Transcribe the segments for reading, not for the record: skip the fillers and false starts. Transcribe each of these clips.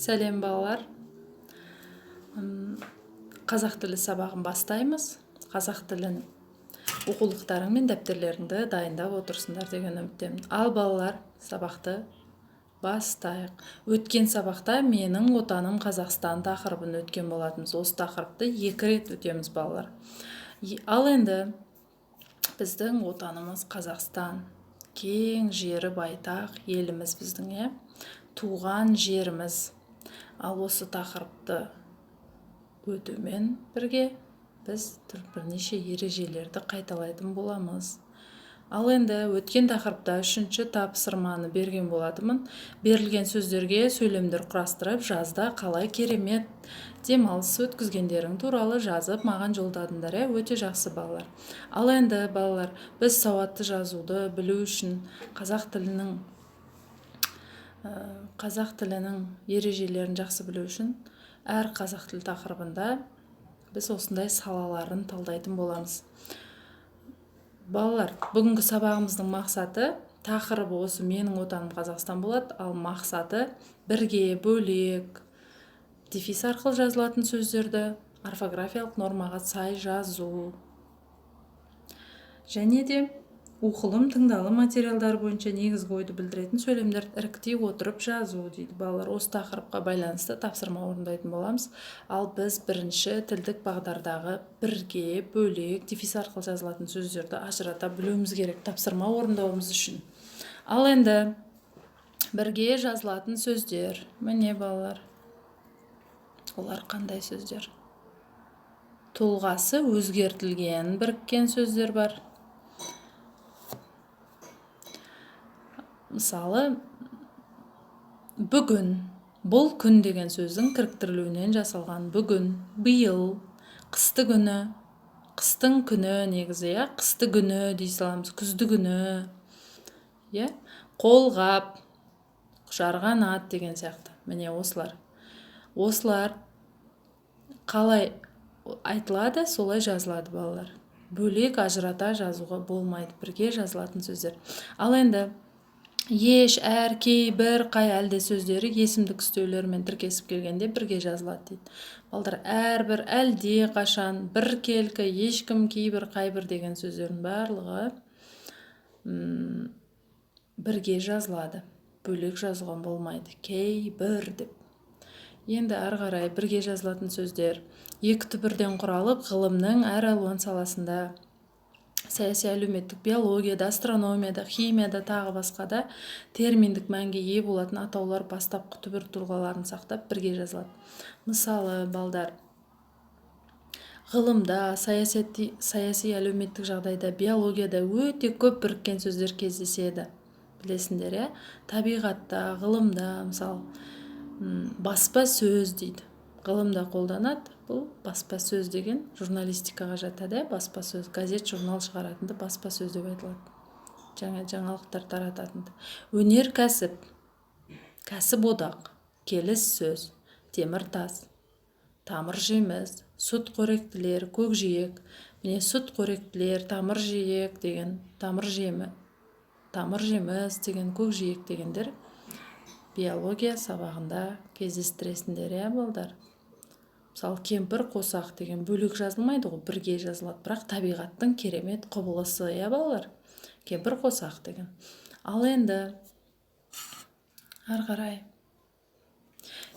Сәлем, балалар! Қазақ тілі сабағын бастаймыз. Қазақ тілін оқулықтарың мен дәптерлеріңді дайындап отырсыңдар деген үміттемін. Ал, балалар, сабақты бастайық. Өткен сабақта «Менің отаным Қазақстан» тақырыбын өткен болатынбыз. Осы тақырыпты екі рет өтеміз, балалар. Ал енді біздің отанымыз Қазақстан, кең жері байтақ еліміз біздің, иә, туған жеріміз. Ал осы тақырыпты өтумен бірге біз бірнеше ережелерді қайталайтын боламыз. Ал енді өткен тақырыпта үшінші тапсырманы берген болатынмын. Берілген сөздерге сөйлемдер құрастырып, жазда қалай керемет демалыс өткізгендерің туралы жазып, маған жолдадыңдар, иә. Өте жақсы, балалар. Ал енді, балалар, біз сауатты жазуды білу үшін, қазақ тілінің ережелерін жақсы білу үшін, әр қазақ тілі тақырыбында біз осындай салаларын талдайтын боламыз. Балалар, бүгінгі сабағымыздың мақсаты, тақырыбы осы «Менің отаным Қазақстан» болады. Ал мақсаты: бірге, бөлек, дефис арқылы жазылатын сөздерді орфографиялық нормаға сай жазу және де оқылым, тыңдалым материалдары бойынша негізгі ойды білдіретін сөйлемдерді іріктей отырып жазу дейді. Балалар, осы тақырыпқа байланысты тапсырма орындайтын боламыз. Ал біз бірінші тілдік бағдардағы бірге, бөлек, дефис арқылы жазылатын сөздерді ажырата білуіміз керек тапсырма орындауымыз үшін. Ал енді бірге жазылатын сөздер. Міне, балалар, олар қандай сөздер? Тұлғасы өзгертілген біріккен сөздер бар. Мысалы, бүгін, бұл күн деген сөздің кіріктірілуінен жасалған: бүгін, биыл, қысты күні, қыстың күні негізі, иә, қысты күні дей саламыз, күзді күні, иә, қолғап, жарғанат деген сияқты. Міне, осылар қалай айтылады, солай жазылады, балалар. Бөлек, ажырата жазуға болмайды бірге жазылатын сөздер. Ал енді еш, әр, кей, бір, қай, әлде сөздері есімдік үстеулермен тіркесіп келгенде бірге жазылады дейді. Балдар, әрбір, әлде қашан, біркелкі, ешкім, кейбір, қайбір деген сөздердің барлығы бірге жазылады, бөлек жазуға болмайды. Кейбір деп. Енді ары қарай бірге жазылатын сөздер екі түбірден құралып, ғылымның әр алуан саласында, саяси, әлеуметтік, биологияда, астрономияда, химияда, тағы басқа да терминдік мәнге ие болатын атаулар бастапқы түбір тұлғаларын сақтап, бірге жазылады. Мысалы, балдар, ғылымда, саяси, әлеуметтік жағдайда, биологияда өте көп біріккен сөздер кездеседі, білесіңдер, иә. Табиғатта, ғылымда, мысалы, баспа сөз дейді, ғылымда қолданады. Бұл баспа сөз деген журналистикаға жатады, иә. Баспа сөз, газет, журнал шығаратынды баспа сөз деп айтылады, жаңа жаңалықтар тарататынды. Өнеркәсіп, кәсіподақ, келіс сөз, темір тас, тамыр жеміс, сүт қоректілер, көкжиек. Міне, сүт қоректілер, тамыр жиек деген, тамыр жемі, тамыр жеміс деген, көкжиек дегендер биология сабағында кездестіресіңдер, иә, балдар. Мысалы, кемпір қосақ деген бөлек жазылмайды ғой, бірге жазылады, бірақ табиғаттың керемет құбылысы, иә, балалар, кемпір қосақ деген. Ал енді ары қарай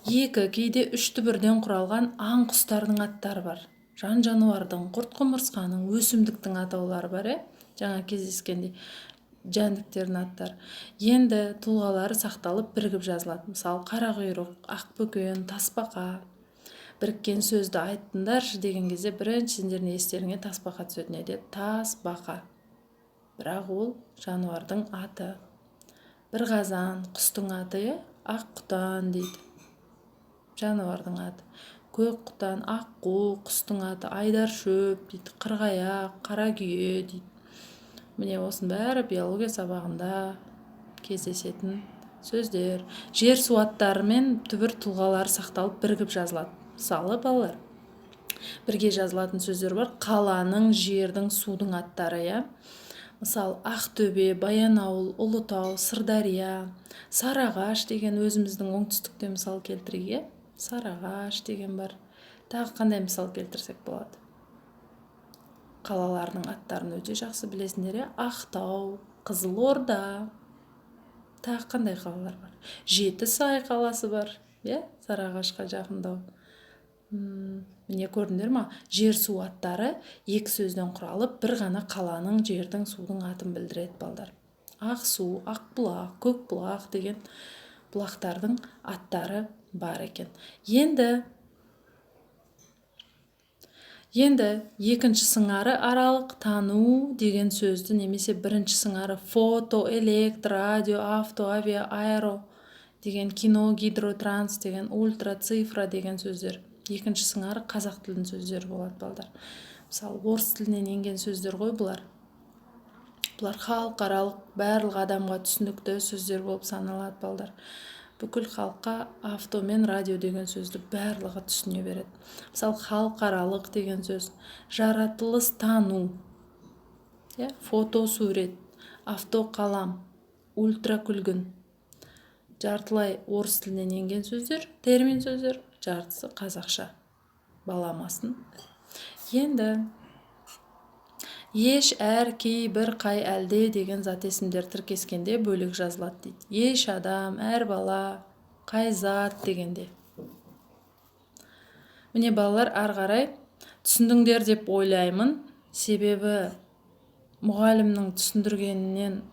екі, кейде үш түбірден құралған аң құстардың аттары бар, жан жануардың, құрт құмырсқаның, өсімдіктің атаулары бар, иә, жаңа кездескендей жәндіктердің аттары. Енді тұлғалары сақталып, бірігіп жазылады. Мысалы, қарақұйрық, ақбөкен, тасбақа. Біріккен сөзді айттыңдаршы деген кезде бірінші сендердің естеріңе тасбақа түсетін еді, тасбақа. Бірақ ол жануардың аты. Бір қазан құстың аты, иә. Ақ құтан дейді, жануардың аты. Көк құтан, аққу құстың аты. Айдар шөп дейді, қырғаяқ, қара күйе дейді. Міне, осының бәрі биология сабағында кездесетін сөздер. Жер су аттары мен түбір тұлғалары сақталып, бірігіп жазылады. Мысалы, балалар, бірге жазылатын сөздер бар: қаланың, жердің, судың аттары, иә. Мысалы, Ақтөбе, Баянауыл, Ұлытау, Сырдария, Сарыағаш деген өзіміздің оңтүстікте мысал келтірейік, иә? Сарыағаш деген бар. Тағы қандай мысал келтірсек болады? Қалалардың аттарын өте жақсы білесіңдер, иә? Ақтау, Қызылорда. Тағы қандай қалалар бар? Жетісай қаласы бар, иә? Сарыағашқа жақындау. Міне, көрдіңдер ма? Жер су аттары екі сөзден құралып, бір ғана қаланың, жердің, судың атын білдіреді, балдар. Ақсу, Ақбұлақ, Көкбұлақ деген бұлақтардың аттары бар екен. Енді екінші сыңары аралық тану деген сөзді немесе бірінші сыңары фото, электр, радио, авто, авиа, аэро деген, кино, гидро, транс деген, ультра, цифра деген сөздер. Екінші сыңары қазақ тілінің сөздері болады, балдар. Мысалы, орыс тілінен енген сөздер ғой бұлар. Бұлар халықаралық, барлық адамға түсінікті сөздер болып саналады, балдар. Бүкіл халыққа авто мен радио деген сөзді барлығы түсіне береді. Мысалы, халықаралық деген сөз, жаратылыс тану, иә, фото сурет, автоқалам, ультракүлгін. Жартылай орыс тілінен енген сөздер, термин сөздер, жартысы қазақша баламасын. Енді еш, әр, кей, бір, қай, әлде деген зат есімдер тіркескенде бөлек жазылады дейді. Еш адам, әр бала, қай зат дегенде. Міне, балалар, ары қарай түсіндіңдер деп ойлаймын. Себебі мұғалімнің түсіндіргенінен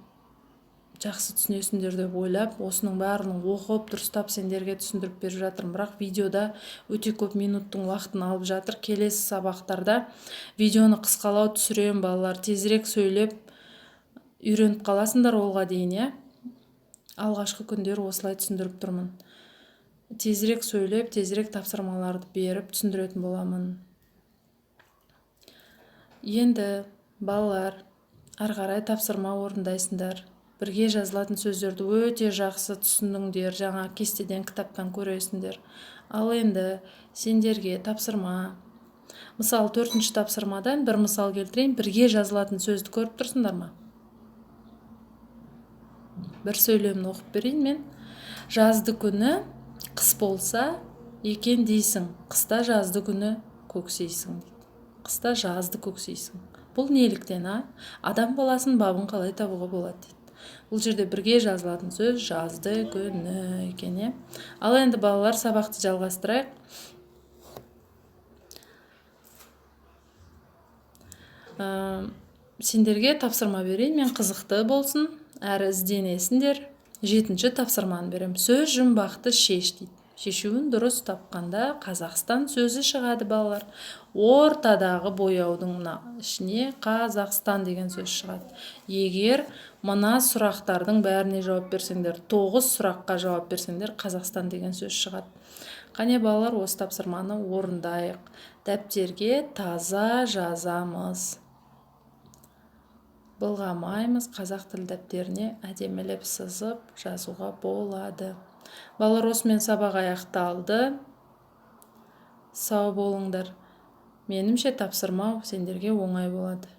жақсы түсінесіңдер деп ойлап, осының бәрін оқып, дұрыстап сендерге түсіндіріп беріп жатырмын. Бірақ видеода өте көп минуттың уақытын алып жатыр. Келесі сабақтарда видеоны қысқалау түсіремін, балалар. Тезірек сөйлеп үйреніп қаласыңдар олға дейін, иә? Алғашқы күндері осылай түсіндіріп тұрмын. Тезірек сөйлеп, тезірек тапсырмаларды беріп түсіндіретін боламын. Енді, балалар, ары қарай тапсырма орындайсыңдар. Бірге жазылатын сөздерді өте жақсы түсіндіңдер, жаңа кестеден, кітаптан көресіңдер. Ал енді сендерге тапсырма. Мысалы, төртінші тапсырмадан бір мысал келтірейін. Бірге жазылатын сөзді көріп тұрсыңдар ма? Бір сөйлемін оқып берейін мен. Жазды күні қыс болса екен дейсің, қыста жазды күні көксейсің дейді. Қыста жазды көксейсің. Бұл неліктен, а? Адам баласының бабын қалай табуға болады дейді. Бұл жерде бірге жазылатын сөз жазды күні екен, иә? Ал енді, балалар, сабақты жалғастырайық. Сендерге тапсырма берейін мен, қызықты болсын, әрі ізденесіңдер. 7-ші тапсырманы беремін. Сөз жұмбақты шеш дейді. Шешуін дұрыс тапқанда Қазақстан сөзі шығады, балалар. Ортадағы бояудың мына ішіне Қазақстан деген сөз шығады. Егер мына сұрақтардың бәріне жауап берсеңдер, 9 сұраққа жауап берсеңдер, Қазақстан деген сөз шығады. Қане, балалар, осы тапсырманы орындайық. Дәптерге таза жазамыз. Былғамаймыз, қазақ тіл дәптеріне әдемілеп сызып жазуға болады. Балалар, осымен сабақ аяқталды. Сау болыңдар. Менімше, тапсырма сендерге оңай болады.